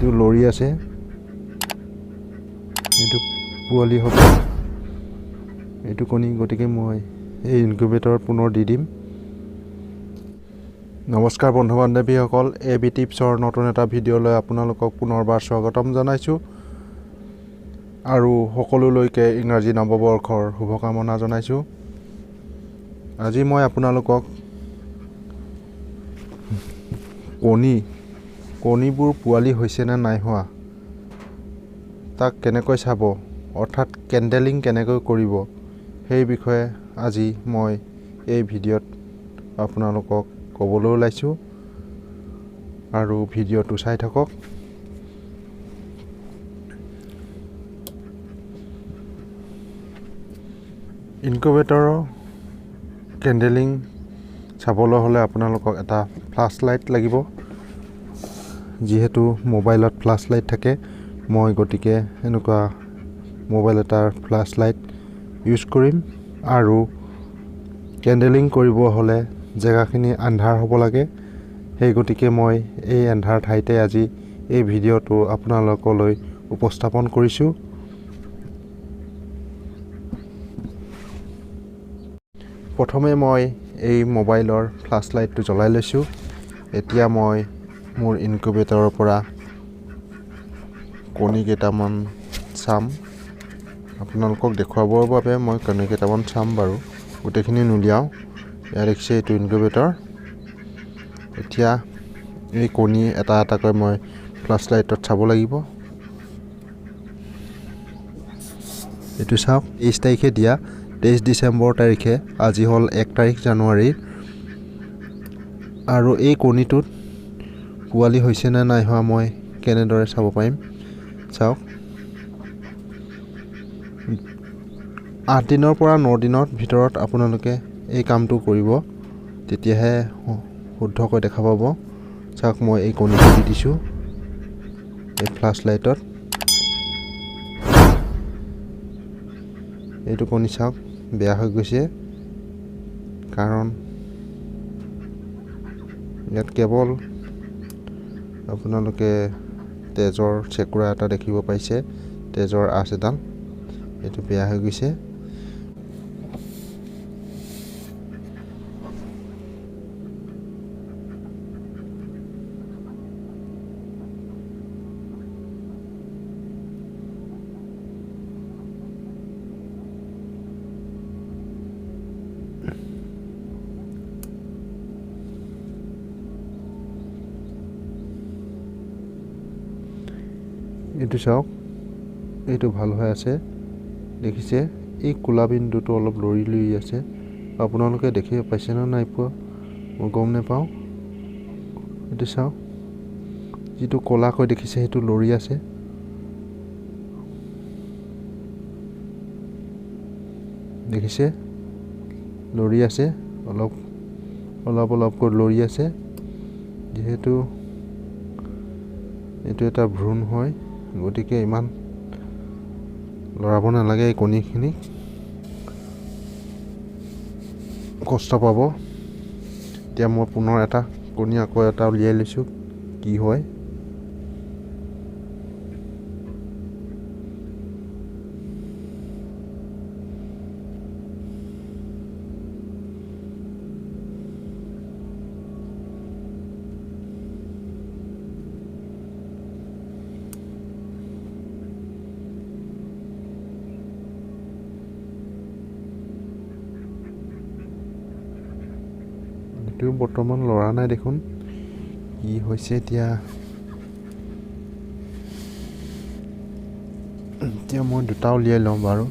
এইটো লৰি আছে, এইটো পোৱালি হ'ব এইটো কণী, গতিকে মই এই ইনকিউবেটৰত পুনৰ দি দিম। নমস্কাৰ বন্ধু বান্ধৱীসকল, এ বি টিপছৰ নতুন এটা ভিডিঅ'লৈ আপোনালোকক পুনৰবাৰ স্বাগতম জনাইছোঁ আৰু সকলোলৈকে ইংৰাজী নৱবৰ্ষৰ শুভকামনা জনাইছোঁ। আজি মই আপোনালোকক কণীবোৰ পোৱালি হৈছে নে নাই হোৱা তাক কেনেকৈ চাব, অৰ্থাৎ কেণ্ডেলিং কেনেকৈ কৰিব সেই বিষয়ে আজি মই এই ভিডিঅ'ত আপোনালোকক ক'বলৈ ওলাইছোঁ আৰু ভিডিঅ'টো চাই থাকক। ইনকিউবেটৰৰ কেণ্ডেলিং চাবলৈ হ'লে আপোনালোকক এটা ফ্লাছ লাইট লাগিব। যিহেতু মোবাইলত ফ্লাছ লাইট থাকে, মই গতিকে এনেকুৱা মোবাইল এটাৰ ফ্লাছ লাইট ইউজ কৰিম। আৰু কেণ্ডেলিং কৰিব হ'লে জেগাখিনি আন্ধাৰ হ'ব লাগে, সেই গতিকে মই এই আন্ধাৰ ঠাইতে আজি এই ভিডিঅ'টো আপোনালোকলৈ উপস্থাপন কৰিছোঁ। প্ৰথমে মই এই মোবাইলৰ ফ্লাছ লাইটটো জ্বলাই লৈছোঁ। এতিয়া মই মোৰ ইনকিউবেটৰৰ পৰা কণী কেইটামান চাম, আপোনালোকক দেখুৱাবৰ বাবে মই কণী কেইটামান চাম বাৰু, গোটেইখিনি নুলিয়াওঁ। ইয়াত দেখিছে এইটো ইনকিউবেটৰ। এতিয়া এই কণী এটা এটাকৈ মই ফ্লাছ লাইটত চাব লাগিব। এইটো চাওক, 23 তাৰিখে দিয়া, 23 ডিচেম্বৰ তাৰিখে, আজি হ'ল 1 তাৰিখ জানুৱাৰী। আৰু এই কণীটোত পোৱালি হৈছে নে নাই হোৱা মই কেনেদৰে চাব পাৰিম চাওক। 8 দিনৰ পৰা 9 দিনৰ ভিতৰত আপোনালোকে এই কামটো কৰিব, তেতিয়াহে শুদ্ধকৈ দেখা পাব। চাওক, মই এই কণীটো দি দিছোঁ এই ফ্লাছ লাইটত। এইটো কণী চাওক বেয়া হৈ গৈছে, কাৰণ ইয়াত কেৱল আপোনালোকে তেজৰ চেকুৰা এটা দেখিব পাইছে, তেজৰ আঁচ এডাল, এইটো বেয়া হৈ গৈছে। এইটো চাওক, এইটো ভাল হৈ আছে, দেখিছে এই ক'লা বিন্দুটো অলপ লৰি লৰি আছে। আপোনালোকে দেখিব পাইছেনে নাই পোৱা মই গম নাপাওঁ। এইটো চাওক, যিটো ক'লাকৈ দেখিছে সেইটো লৰি আছে। দেখিছে লৰি আছে, অলপ অলপ অলপকৈ লৰি আছে। যিহেতু এইটো এটা ভ্ৰূণ হয়, গতিকে ইমান লৰাব নালাগে, এই কণীখিনি কষ্ট পাব। এতিয়া মই পুনৰ এটা কণী আকৌ এটা উলিয়াই লৈছোঁ, কি হয়। এইটো বৰ্তমান লৰা নাই দেখোন, কি হৈছে এতিয়া। এতিয়া মই দুটা উলিয়াই লওঁ বাৰু।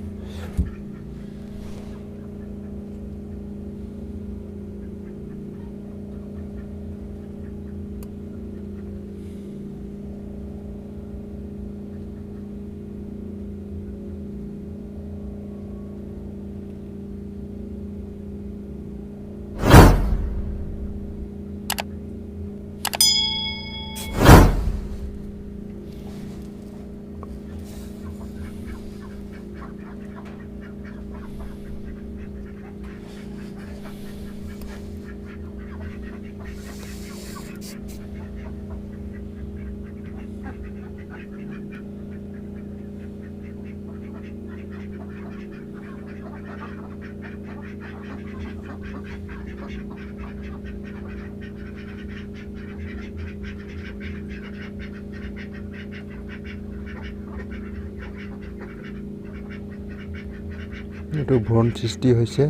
এইটো ভ্ৰূণ সৃষ্টি হৈছে।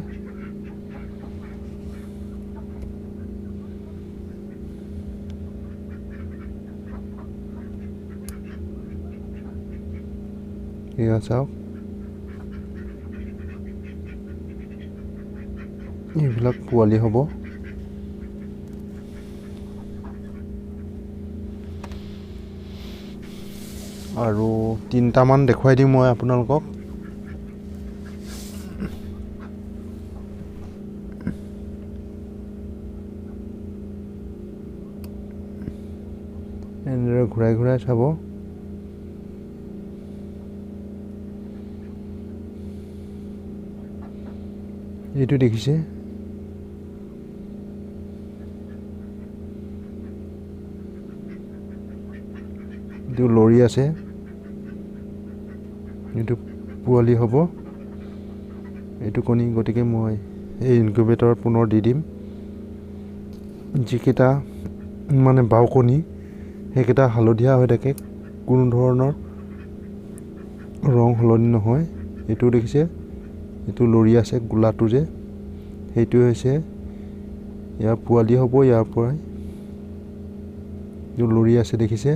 এয়া চাওক, এইবিলাক পোৱালি হ'ব। আৰু তিনিটামান দেখুৱাই দিম মই আপোনালোকক। এনেদৰে ঘূৰাই ঘূৰাই চাব। এইটো দেখিছে, এইটো লৰি আছে, এইটো পোৱালি হ'ব, এইটো কণী। গতিকে মই এই ইনকিউবেটৰত পুনৰ দি দিম। যিকেইটা মানে বাও কণী সেইকেইটা হালধীয়া হৈ থাকে, কোনো ধৰণৰ ৰং সলনি নহয়। এইটো দেখিছে, এইটো লৰি আছে গোলাটো যে, সেইটো হৈছে ইয়াৰ পোৱালি হ'ব। ইয়াৰ পৰাই এইটো লৰি আছে দেখিছে।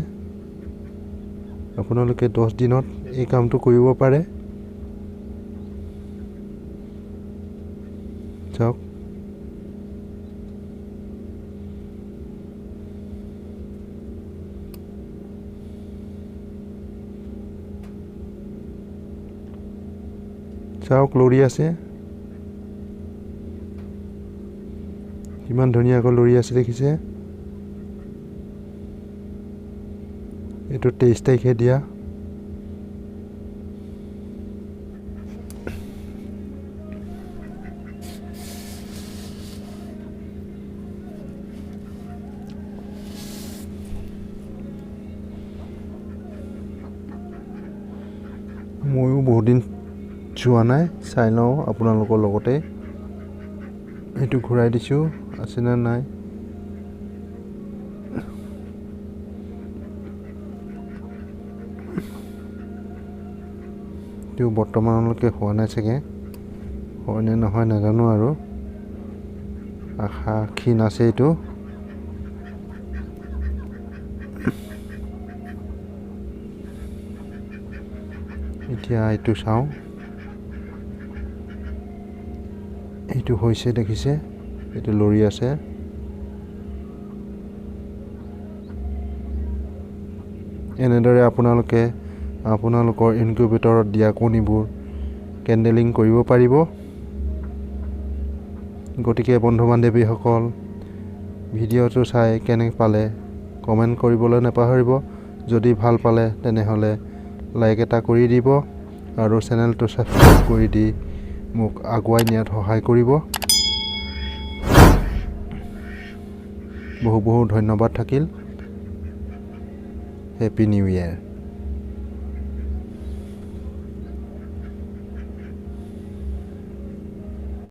আপোনালোকে 10 দিনত এই কামটো কৰিব পাৰে। চাওক, চাওক লৰি আছে, কিমান ধুনীয়াকৈ লৰি আছে দেখিছে। এইটো 23 তাৰিখে দিয়া। ময়ো বহুত দিন যোৱা নাই, চাই লওঁ আপোনালোকৰ লগতে। এইটো ঘূৰাই দিছোঁ, আছেনে নাই। এইটো বৰ্তমানলৈকে হোৱা নাই চাগে, হয়নে নহয় নাজানো আৰু, আশা ক্ষীণ আছে এইটো। এতিয়া এইটো চাওঁ, এইটো হৈছে দেখিছে, এইটো লৰি আছে। এনেদৰে আপোনালোকে আপোনালোকৰ ইনকিউবেটৰত দিয়া কণীবোৰ কেণ্ডেলিং কৰিব পাৰিব। গতিকে বন্ধু বান্ধৱীসকল, ভিডিঅ'টো চাই কেনে পালে কমেণ্ট কৰিবলৈ নাপাহৰিব। যদি ভাল পালে তেনেহ'লে লাইক এটা কৰি দিব আৰু চেনেলটো ছাবস্ক্ৰাইব কৰি দি মোক আগুৱাই নিয়াত সহায় কৰিব। বহু বহু ধন্যবাদ থাকিল। Happy new year.